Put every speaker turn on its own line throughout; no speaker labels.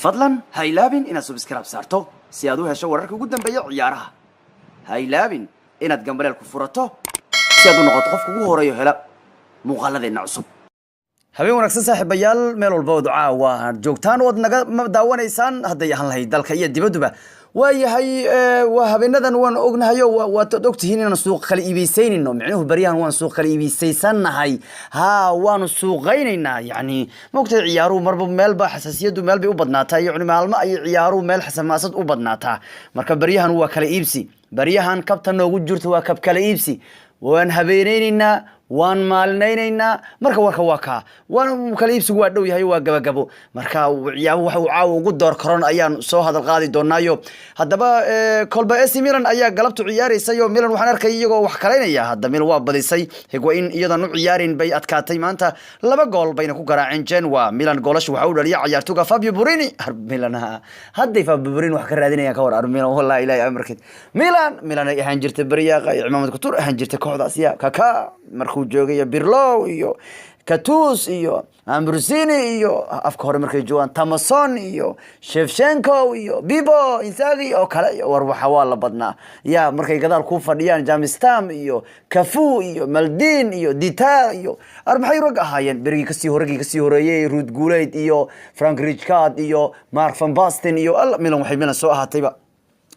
Fadlan ha ilaabin inaad subscribe saarto si aad u hesho wararka ugu dambeeya ciyaaraha. Ha ilaabin inaad gambaleel ku furato si aad u noqoto qofka ugu horeeyo hela muuqaaladeenna cusub. Habeen wanaagsan, saaxiibayaal, meel walba oo caawa joogtaan ood naga daawanaysaan, hadday ahaan lahayd dalka iyo dibadduba. Waayahay, waa habeenadan waan ognahayo, waad ogtihiin inaan suuq kala iibeysaynayno. Micnuhu baryahan waan suuq kala iibiysaysannahay, ha, waanu suuqaynaynaa. Yacni, maogtahay, ciyaaruhu marba meelba xasaasiyaddu meel bay u badnaataa, yacni maalmo ayay ciyaaruhu meel xasamaasad u badnaataa. Marka baryahan waa kala iibsi, baryahan kabta noogu jirto waa kab kala iibsi. Waan habeenaynaynaa, waan maalinaynaynaa. Marka warka waa kaa, waan kala iibsigu waa dhow yahay, waa gabagabo. Marka ciyaabuhu waxa uu caawa ugu door karon ayaan soo hadal qaadi doonaayo. Haddaba, kolba AC Milan ayaa galabtu ciyaaraysay oo Milan waxaan arkay iyagoo wax kalaynaya. Hadda Milan waa badisay, Higuain iyadoon u ciyaarin bay adkaatay maanta, laba gool bayna ku garaaceen Genoa. Milan goolasha waxaa u dhaliyay ciyaartoyga Fabio Borini. Milan hadday Fabio Borini wax ka raadinayaan ka war ar Milan, wallahi Ilaahay amarkeed. Milan Milan ay ahaan jirtay, baryaaqa iyo cimaamad kutur ahaan jirtay kooxdaas, ya Kaka markuu joogay iyo Pirlo iyo Gattuso iyo Ambrosini iyo afka hore markay joogaan Tomasson iyo Shevchenko iyo Pippo Inzaghi oo kale, war waxa waa la badnaa. Ya markay gadaal ku fadhiyaan James Tam iyo Cafu iyo Maldini iyo Dida iyo ar maxay rag ahaayeen berigii kasii horregii kasii horeeyey, Ruud Gullit iyo Frank Rijkaard iyo Mark van Basten iyo alla. Milan waxay Milan soo ahaatayba,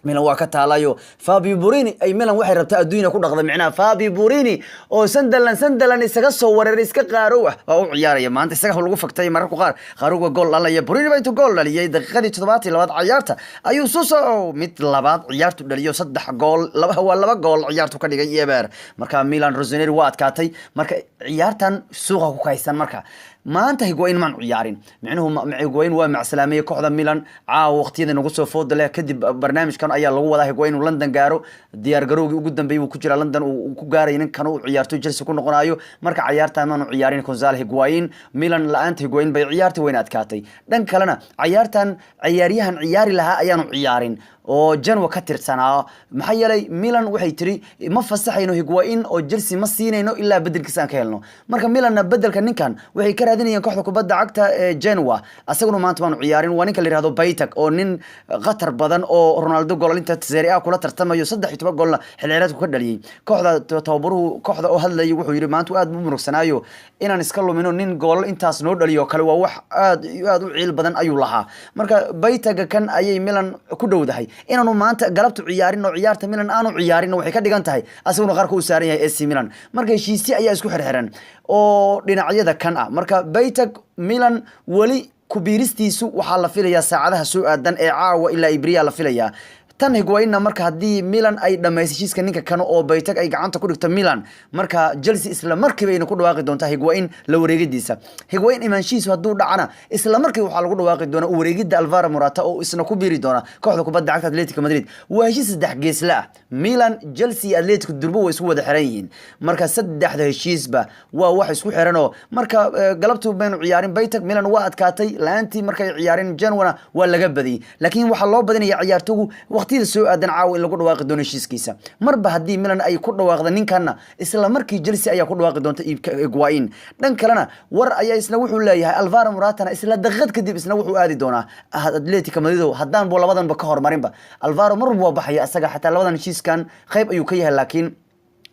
Milan waa ka taalayo. Fabio Borini ay Milan waxay rabtaa adduunya ku dhaqda. Micnaha Fabio Borini oo Sunderland isaga soo wareeray, iska qaarow ah, waa u ciyaaraya maanta. Isaga lagu faktay mararka qaar qaarowga gool dhalaya. Borini baa intuu gool dhaliyay daqiiqadii 72aad ciyaarta ayuu Suso mid labaad ciyaartu dhaliyo, saddex gool, laba waa laba gool ciyaartu ka dhigay eber. Marka Milan Rossoneri waa adkaatay. Marka ciyaartan suuqa ku kaysan, marka maanta Higuain maan ciyaarin, micnuhu Higuain waa macsalaameeyey kooxda Milan. Caawa waqtiyada nagu soo fooda leh kadib barnaamijkan ayaa lagu wadaa Higuain uu London gaaro. Diyaar garowgii ugu dambeeyey uu ku jira London uu ku gaaray ninkan uu ciyaartoy Chelsea ku noqonayo. Marka ciyaartan maanu ciyaarin Gonzalo Higuain. Milan la-aanta Higuain bay ciyaartay, wayna adkaatay. Dhan kalena ciyaartan ciyaaryahan ciyaari lahaa ayaanu ciyaarin oo Genoa ka tirsanaa, maxaa yeelay Milan waxay tiri ma fasaxayno Higuain oo Chelsea ma siinayno ilaa bedelkiisa aan ka helno. Marka Milanna bedelka ninkan waxay ka raadinayaan kooxda kubadda cagta ee Genoa. Asaguna maanta maanu ciyaarin. Waa ninka la yihahdo Baitak oo nin khatar badan oo Ronaldo goolalinta Serie A kula tartamayo, 13 goolna xilli ciyaareedku ka dhaliyey kooxda. Tababaruhu kooxda oo hadlayay wuxuu yidhi maanta aad buu murugsanaayo, inaan iska lumino nin goolal intaas noo dhaliyo kale waa wax aad iyo aad u ciil badan ayuu lahaa. Marka Baitaga kan ayay Milan ku dhowdahay inaanu maanta galabtu ciyaarin oo ciyaarta Milan aanu ciyaarin. Waxay ka dhigan tahay asaguna qarka u saaran yahay AC Milan. Marka heshiisye ayaa isku xirxiran oo dhinacyada kan ah. Marka Baitag Milan weli kubiiristiisu waxaa la filayaa saacadaha soo aadan ee caawa ilaa ibriya la filayaa. Tan Higuainna, marka haddii Milan ay dhamayso heshiiska ninka kane oo Baytag ay gacanta ku dhigto Milan, marka Chelsea isla markiiba ayna ku dhawaaqi doontaa Higuain la wareegidiisa. Higuain imaanshihiisu hadduu dhacana, isla markiiba waxaa lagu dhawaaqi doonaa u wareegidda Alvaro Morata oo isna ku biiri doona kooxda kubadda cagta Atletico Madrid. Waa heshiis saddex geesla ah. Milan, Chelsea iyo Atletico durbo way isku wada xiran yihiin. Marka saddexda heshiisba waa wax isku xiranoo. Marka galabtu baynu ciyaarin Baytag. Milan waa adkaatay la-aantii markay ciyaarin, Genoana waa laga badiyey, laakiin waxaa loo badinaya ciyaartogu waqtiyada soo aadan caawa in lagu dhawaaqi doono heshiiskiisa. Marba haddii Milan ay ku dhawaaqda ninkanna, isla markii Chelsea ayaa ku dhawaaqi doonta iibka Higuain. Dhan kalena war ayaa isna wuxuu leeyahay Alvaro Moratana isla daqiiqad kadib isna wuxuu aadi doonaa Atletico Madrid, haddaan buu labadanba ka hormarinba. Alvaro mar walba waa baxaya, asaga xataa labadan heshiiskan qayb ayuu ka yahay, laakiin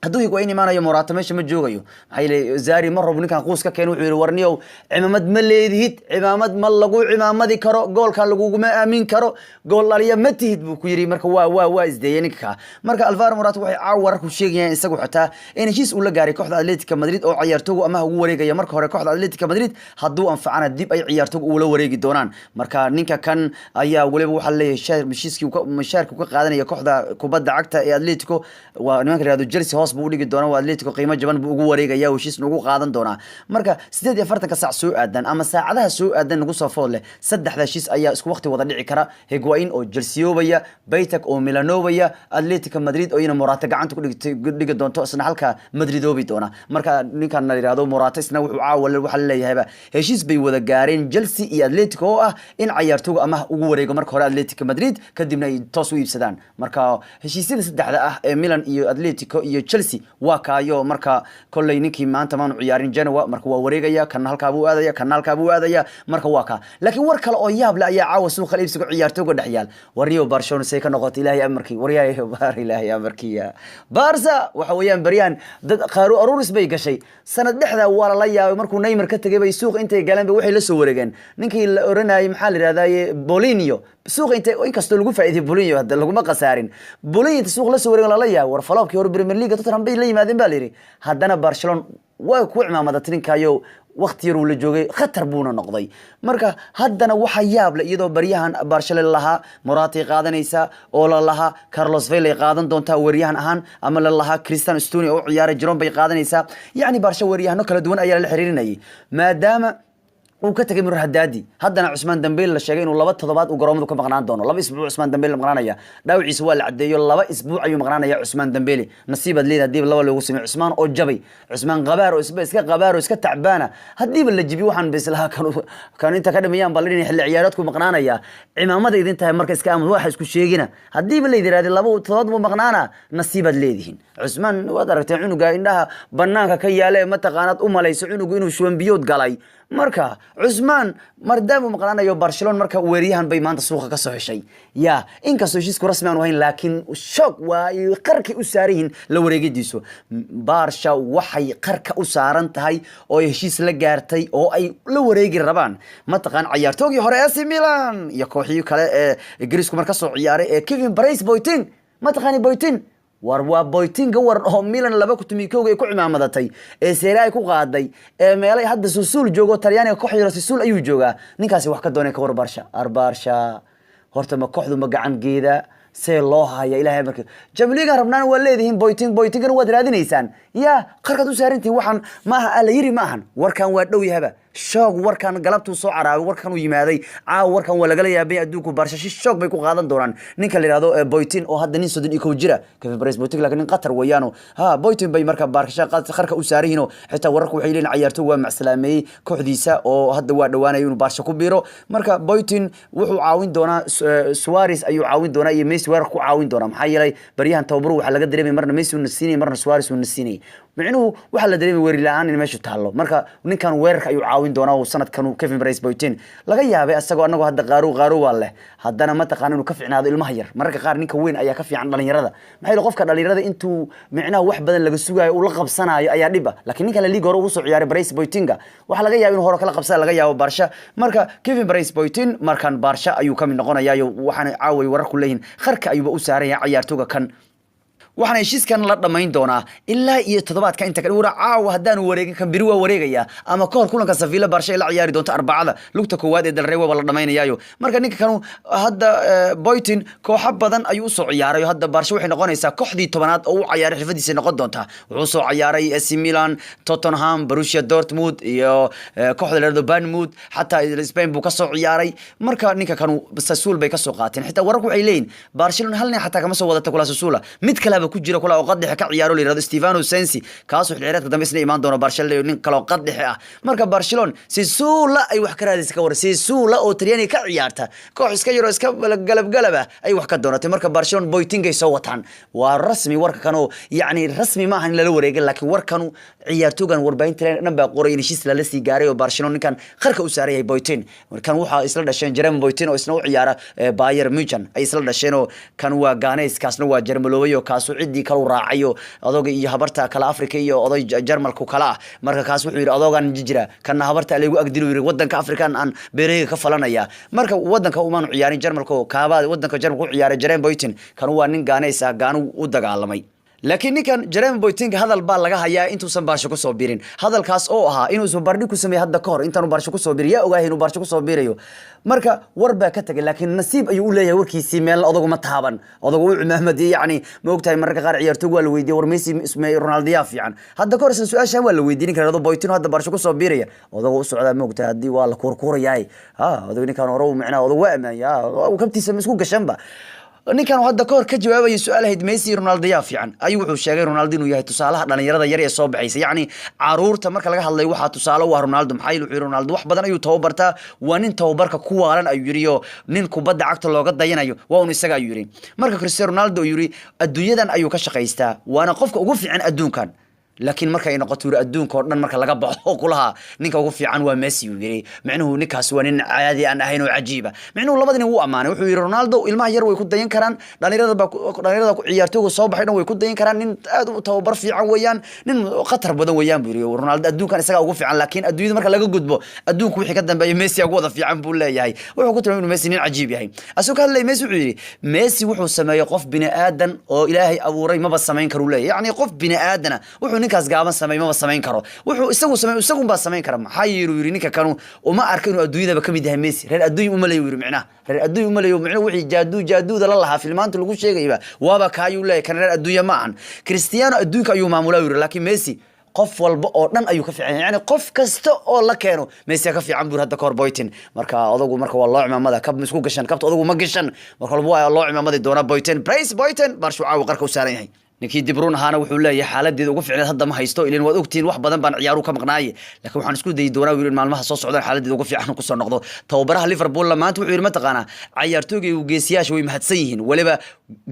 hadduu Higuain imaanayo Morata meesha ma joogayo. Maxaa yeelay Zari mar rabo ninkan quus ka keen. Wuxuu yidhi, "Warniyow, cimaamad ma leedihid, cimaamad ma lagu cimaamadi karo, goolkan laguguma aamin karo, gool dhaliya ma tihid," buu ku yidhi. Marka waa isdeeyay ninka kaa. Marka Alvaro Morata waxay caawa wararku sheegayaan isagu xitaa in heshiis uu la gaaray kooxda Atletico Madrid oo ciyaartoogu amaha ugu wareegaya marka hore kooxda Atletico Madrid, hadduu anfacana dib ay ciyaartoogu ula wareegi doonaan. Marka ninka kan ayaa weliba waxaa leeyahay heshiiskii mushaarka ka qaadanaya kooxda kubadda cagta ee Atletico waa nimanka la yihahdo Chelsea hoos buu udhigi doonaa, waa Atletico qiimo jaban buu ugu wareegaya, heshiisna ugu qaadan doonaa. Marka 48-ka saac soo aadan ama saacadaha soo aadan nagu soo food leh, saddexda heshiis ayaa isku waqti wada dhici kara: Higuain oo Chelseaobaya, Baytak oo Milanobaya, Atletico Madrid oo iyana Morata gacanta ku dhigi doonto, isna halka Madridoobi doona. Marka ninkan la yihahdo Morata isna wuxuu caawa waxaa laleeyahayba heshiis bay wada gaareen Chelsea iyo Atletico oo ah in cayaartooga amaah ugu wareego marka hore Atletico Madrid, kadibna ay toos u iibsadaan. Marka heshiisyada saddexda ah ee Milan iyo Atletico iyo Chelsea. Chelsea waa kaayo. Marka kolley ninkii maanta maanu ciyaarin Genoa, marka waa wareegaya, kana halkaa buu aadaya, kana halkaa buu aadaya. Marka waa kaa. Laakiin war kale oo yaab leh ayaa caawa suuqa iibsiga ciyaartooyga dhex yaal. Warniyo Barcelona say ka noqotay? Ilaahay amarkii, waryahay baar, ilaahay amarkiya. Barca waxa weeyaan baryahan dad qaaru aruuris bay gashay. Sanad dhexda waa lala yaabay markuu Neymar ka tegay bay suuqa intay galeen bay waxay la soo wareegeen ninkii la oranayay, maxaa la yidhahdaye, Paulinho. Suuqa intay, inkastoo lagu faa'iiday Paulinho, hadda laguma khasaarin. Paulinho inta suuq la soo wareegen lala yaabay. War flopkii hore Premier League Tottenham bay la yimaadeen baa la yidhi. Haddana Barcelona way ku cimaamadatay ninkayo, waqti yar uu la joogay khatar buuna noqday. Marka haddana waxa yaab leh, iyadoo baryahan Barcelona lahaa Morata qaadanaysa, oo la lahaa Carlos Vela ay qaadan doontaa weeryahan ahaan, ama la lahaa Christian Stuni oo ciyaaray Girona bay qaadanaysaa. Yacni Barca weeryahano kala duwan ayaa lala xiriirinayay, maadaama uu ka tagay Murur Hadaadi. Haddana Cusmaan Dembele la sheegay inuu 2 toddobaad uu garoomadu ka maqnaan doono. 2 isbuuc Cusmaan Dembele la maqnaanaya. Dhaawaciisa waa la caddeeyo, 2 isbuuc ayuu maqnaanaya Cusmaan Dembele. Nasiibaad leedahay hadiiba laba loogu sameeyo Cusmaan oo jabay, Cusmaan qabaar oo isba iska qabaar oo iska tacbaana. Haddiiba la jibiyo, waxaan ba islahaa kanu inta ka dhimayaan baa la dhinay xilli ciyaareedku maqnaanaya. Cimaamada idin tahay marka iska amad waxa isku sheegina. Haddiiba la yidhahday 2 toddobaad buu maqnaana, nasiibaad leedihiin. Cusmaan waad aragteen, cunuga indhaha banaanka ka yaala ee mataqaanaad u malayso cunugu inuu shuban biyood galay. Marka Cusmaan maadaama uu maqnaanayo, Barcelona marka weeryahan bay maanta suuqa ka soo heshay. Ya, inkastoo heshiisku rasmi aanu ahayn, laakiin shoog waa ay qarkay u saaran yihiin la wareegidiisu. Barsha waxay qarka u saaran tahay oo ay heshiis la gaartay oo ay la wareegi rabaan, mataqaan, cayaartoogii hore AC Milan iyo kooxihii kale ee Ingiriisku mar kasoo ciyaaray ee Kevin Prince Boateng. Mataqaani Boateng? War waa Boatenga war oo Milan 2011-ka ay ku cimaamadatay ee Serie A ay ku qaaday, ee meelay hadda Susul joogo, Talyaaniga koox yaro Susul ayuu joogaa. Ninkaasi wax ka doonay ka war Barsha. Arbarsha horta ma kooxdu ma gacan geeda see loo haya? Ilaahay markii Champions League rabnaan waa leedihiin, Boateng, Boatengana waad raadinaysaan. Ya, qarkaad u saarantihiin. Waxaan maaha alla yiri, ma ahan. Warkan waa dhow yahaba shoog. Warkan galabtuu soo caraabay, warkan uu yimaaday caawa. Warkan waa lagala yaabay adduunku. Barsha shi shoog bay ku qaadan doonaan ninka la yihahdo Boateng, oo hadda nin 31 jira, Kevin Prince Boateng, laakiin nin qatar weeyaano. Ha, Boateng bay marka Barsha qarka u saaran yihiin. Xitaa wararku waxay leeyihin ciyaartoy waa macsalaameeyey kooxdiisa oo hadda waa dhowaanaya inuu Barsha ku biiro. Marka Boateng wuxuu caawin doonaa Suarez ayuu caawin doonaa iyo Messi weerar ku caawin doonaa, maxaa yeelay baryahan tababaruhu waxaa laga dareemay marna Messi uu nasiinayay, marna Suarez uu nasiinayay. Micnuhu waxaa la dareemay weeri la-aan in meeshu taallo. Marka ninkan weerarka ayuu caawin doonaa oo sanadkan Kevin Prince Boateng laga yaabay, asagoo anagoo hadda qaaro qaaro waa leh, haddana mataqaana inuu ka ficnaado ilmaha yar. Mararka qaar ninka weyn ayaa ka fiican dhalinyarada, maxaa yeelay qofka dhalinyarada intuu micnaha wax badan laga sugaayo uu la qabsanayo ayaa dhib ah. Laakiin ninkan La Liga hore ugu soo ciyaaray Prince Boatenga, waxaa laga yaaba inuu hore kala qabsada laga yaabo Barsha. Marka Kevin Prince Boateng markan Barsha ayuu ka mid noqonayaa, waxaana caaway wararku leeyihin qarka ayuuba u saaran yahay ciyaartooga kan, waxaana heshiiskan la dhammayn doonaa ilaa iyo toddobaadka inta kale. Wara caawa haddaanu wareegin kan biri waa wareegaya, ama kahor kulanka Sevilla Barsha ay la ciyaari doonto Arbacada, lugta koowaad ee Del Rey waaba la dhammaynayaayo. Marka ninka kanu hadda Boateng kooxo badan ayuu usoo ciyaaray. Hadda Barsha waxay noqonaysaa kooxdii 10aad oo u ciyaaray xirfadiisa noqon doontaa. Wuxuu soo ciyaaray AC Milan, Tottenham, Borussia Dortmund iyo kooxda la yihahdo Bournemouth, xataa Spain buu kasoo ciyaaray. Marka ninka kanu Sassuolo bay kasoo qaateen. Xitaa wararku waxay leeyihin Barcelona hal nin xataa kama soo wadata kula Sassuolo, mid kaleba ku jira kula oo qad dhexe ka ciyaaro la yirahdo Stefano Sensi, kaasoo xilli ciyaareedka dambe isna imaan doono Barcelona, nin kale oo qad dhexe ah. Marka Barcelona Sassuolo ay wax ka raadaysa ka war. Sassuolo oo Talyaaniga ka ciyaarta, koox iska yaro iska galab galab ah ay wax ka doonatay. Marka Barcelona Boateng ay soo wataan, waa rasmi warka kanu. Yacni rasmi maaha in lala wareegin, laakiin warkanu ciyaartoogan warbaahinta dhan baa qoray in heshiis lala sii gaaray oo Barcelona ninkan qarka u saaran yahay Boateng. Kan waxaa isla dhasheen Jerome Boateng oo isna u ciyaara Bayern Munchen ay isla dhasheen, oo kan waa Ghanese, kaasna waa Jarmaloobay, oo kaasu ciddii kale u raacay oo odoga iyo habarta kale Afrika iyo oday Jarmalku kala ah. Marka kaas wuxuu yidhi odoogan jijira, kanna habarta laygu agdilo yidhi wadanka Afrikan aan beerahayga ka falanaya. Marka wadanka umaanu ciyaarin Jarmalka oo kaabaa wadanka Jarmalka u ciyaaray Jerome Boateng. Kan waa nin Ghanese ah, Gaanu u dagaalamay. Laakiin ninkan Jerome Boateng hadal baa laga hayaa intuusan Baarsho kusoo birin, hadalkaas oo ahaa inuusan bardhig ku sameeyey hadda kahor intaanu Baarsho kusoo birin. Yaa ogaahay inuu Baarsho kusoo birayo? Marka war baa ka tagay, laakiin nasiib ayuu u leeyahay warkiisii meel odagu ma taaban, odagu u cimaamadiyey. Yacni ma ogtahay, mararka qaar ciyaartoy waa la weydiiyey, war Messi, Ronaldo yaa fiican? Hadda kahor isla su-aashan waa la weydiiyey ninka Ronaldo Boateng hadda Baarsho kusoo biraya. Odagu u socdaa, ma ogtahay, haddii waa la kuurkuurayaay. Ha, odagu ninkan hore u micnaha odagu waa ammaanya, kabtiisa ma isku gashanba. Ninkan hadda kahor ka jawaabayay su-aal ahayd Messi iyo Ronaldo yaa fiican, ayuu wuxuu sheegay Ronaldo inuu yahay tusaalaha dhalinyarada yar ee soo baxaysa. Yacni caruurta marka laga hadlayo, waxaa tusaale u ah Ronaldo. Maxaa yeele, wuxuu yidhi, Ronaldo wax badan ayuu tababartaa, waa nin tababarka ku waalan, ayuu yidhi, oo nin kubadda cagta looga dayanayo waa un isaga, ayuu yidhi. Marka Cristiano Ronaldo uu yidhi adduunyadan ayuu ka shaqaystaa, waana qofka ugu fiican adduunkan, laakiin marka ay noqoto, yiri, adduunka oo dhan marka laga baxo, kulaha ninka ugu fiican waa Messi, uu yiri. Micnuhu ninkaas waa nin caadi aan ahayn oo cajiiba. Micnuhu labada nin wuu amaanay. Wuxuu yiri Ronaldo ilmaha yar way ku dayan karaan, dhalinyarada baa dhalinyarada ku ciyaartooyga soo baxay dhan way ku dayan karaan, nin aad u tababar fiican weeyaan, nin khatar badan weeyaan, buu yiri. Ronaldo adduunkan isagaa ugu fiican, laakiin adduunyada marka laga gudbo, adduunku wixii ka dambeeya Messi ugu wada fiican, buu leeyahay. Wuxuu ku tilmaamay inuu Messi nin cajiib yahay. Asagoo ka hadlay Messi, wuxuu yiri Messi wuxuu sameeyey qof bini aadan oo Ilaahay abuuray maba samayn karo, leeyahay. Yacni qof bini aadana wuxuu ninkaas gaaban sameey maba samayn karo, wuxuu isagu sameey isagun baa samayn kara. Maxaa yeelu yiri, ninka kanu uma arka inuu adduunyadaba ka mid yahay Messi. Reer adduunya uma leeyo, yiri. Micnaha reer adduunya uma leeyo, micnuhu wixii jaadu jaaduuda la lahaa filmaanta lagu sheegayba waaba kaayuu leeyahay. Kan reer adduunya ma ahan. Cristiano adduunka ayuu maamulaa, yiri, laakiin Messi qof walba oo dhan ayuu ka fiican yahay. Yani qof kasta oo la keeno Messi ka fiican, buu hadda kahor Boyton. Marka odagu marka waa loo cimaamada, kab isku gashan, kabta odagu ma gashan. Marka walba waa loo cimaamadi doonaa Boyton. Brace Boyton Barshu caawa qarka u saaran yahay. Ninkii De Bruyne ahaana wuxuu leeyahay xaaladeeda ugu fiicneed hadda ma haysto, ilan waad ogtihiin wax badan baan ciyaaru ka maqnaaye, laakiin waxaan isku dayi doonaa, wiil, in maalmaha soo socdaan xaaladeeda ugu fiican kusoo noqdo. Tababaraha Liverpool maanta wuxuu yidhi, mataqaanaa, cayaartooyga geesiyaasha way mahadsan yihiin, weliba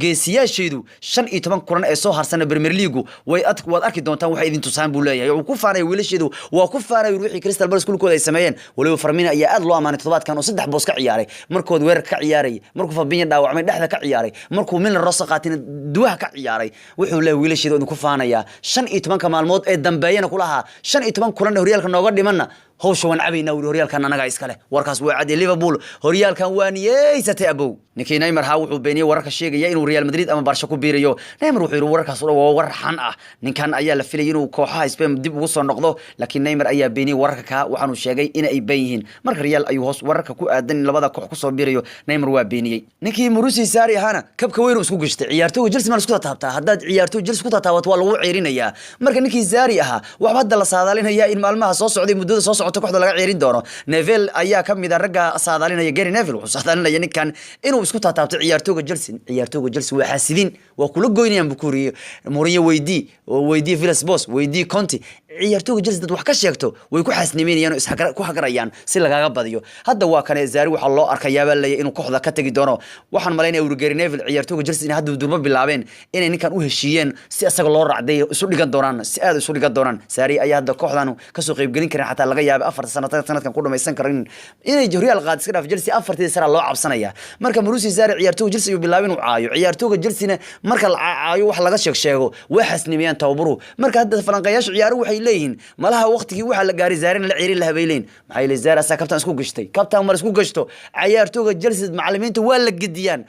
geesiyaashaydu 15 kulan ee soo harsana Premier League way waad arki doontaan waxay idin tusaan, buu leeyahay. Uu ku faanaya wiilasheedu, waa ku faanaya wixii Crystal Palace kulkooda ay sameeyeen. Weliba Firmino ayaa aad loo amaanay toddobaadkan oo saddex boos ka ciyaaray. Markood weerar ka ciyaaray, markuu Fabinho dhaawacmay dhexda ka ciyaaray, markuu Milner Rosa qaatina duwaha ka ciyaaray. Wuxuu leeyahay wiilasheedu idinku faanayaa, 15-ka maalmood ee dambeeyana kulahaa, 15 kulan ee horyaalka nooga dhimanna hawsha waan cabaynaa, wuri, horyaalkan anagaa iskale. Warkaas waa cadi, Liverpool horyaalkan waa niyeysatay abow. Ninkii Neymar ahaa wuxuu beeniyey wararka sheegaya inuu Real Madrid ama Barca ku biirayo. Neymar wuxuu yidhi wararkaas oo dhan waa warar xan ah. Ninkan ayaa la filayay inuu kooxaha Spain dib ugu soo noqdo, laakiin Neymar ayaa beeniyey wararka kaa, waxaanuu sheegay in ay been yihiin. Marka Real ayuu hoos wararka ku aadan in labada koox kusoo biirayo Neymar waa beeniyey. Ninkii Mauricio Sarri ahaana kabka weyn uu isku gashtay. Ciyaartooyga Chelsea ma la isku tataabtaa? Haddaad ciyaartooy Chelsea ku tataabato waa lagu ceerinayaa. Marka ninkii Sarri ahaa waxba hadda la saadaalinaya in maalmaha soo socday, muddada soo socota, kooxda laga ceerin doono. Neville ayaa ka mid ah ragga saadaalinaya. Gary Neville wuxuu saadaalinaya ninkan inuu isku taataabto ciyaartooyga Chelsea. Ciyaartooyga Chelsea waa xaasidin, waa kula goynayaan, buu ku uriyey. Mourinho weydii, weydii Villas Boas, weydii Conte. Ciyaartooyga Chelsea dad wax ka sheegto way ku xaasnimeynayaan oo ku hagarayaan si lagaga badiyo. Hadda waa kane Sarri waxaa loo arkayaa baa leeyahay inuu kooxda ka tagi doono. Waxaan malaynaya, uri Gary Neville, ciyaartooyga Chelsea inay hadda durba bilaabeen inay ninkan u heshiiyeen si asaga loo raacday, isu dhigan doonaan, si aad isu dhigan doonaan. Sarri ayaa hadda kooxdan kasoo qaybgelin karin, xataa laga yaabay 4 sanad sanadkan ku dhamaysan karin inay horyaal qaad iska dhaaf. Chelsea afartii sana loo cabsanaya. Marka Mauricio Sarri ciyaartooyga Chelsea ayuu bilaabay inuu caayo. Ciyaartooyga Chelsea marka la caayo, wax laga sheeg sheego, way xasnimeeyaan tababaruhu. Marka hadda falanqeeyaasha ciyaaruhu waxay leeyihiin malaha waqtigii waxaa la gaaray Sarrina la ceerin lahaa, bay leeyihin. Maxaa yeelay Sarri asaa kabtaan isku gashtay, kabtaan mar isku gashto ciyaartooyga Chelsea macallimiinta waa la gediyaan.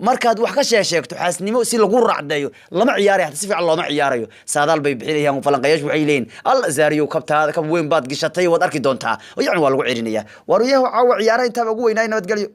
Markaad wax ka sheegto xaasnimo si lagu raacdeeyo lama ciyaarayo, xataa si fiican looma ciyaarayo. Saadaal bay bixinayaan falanqeeyaashu, waxay leeyihin al Sarriyow kabtaada kab weyn baad gashatay, waad arki doontaa, yacni waa lagu celinayaa. Waruyahu caawa ciyaaraha intaaba ugu weynaay. Nabadgelyo.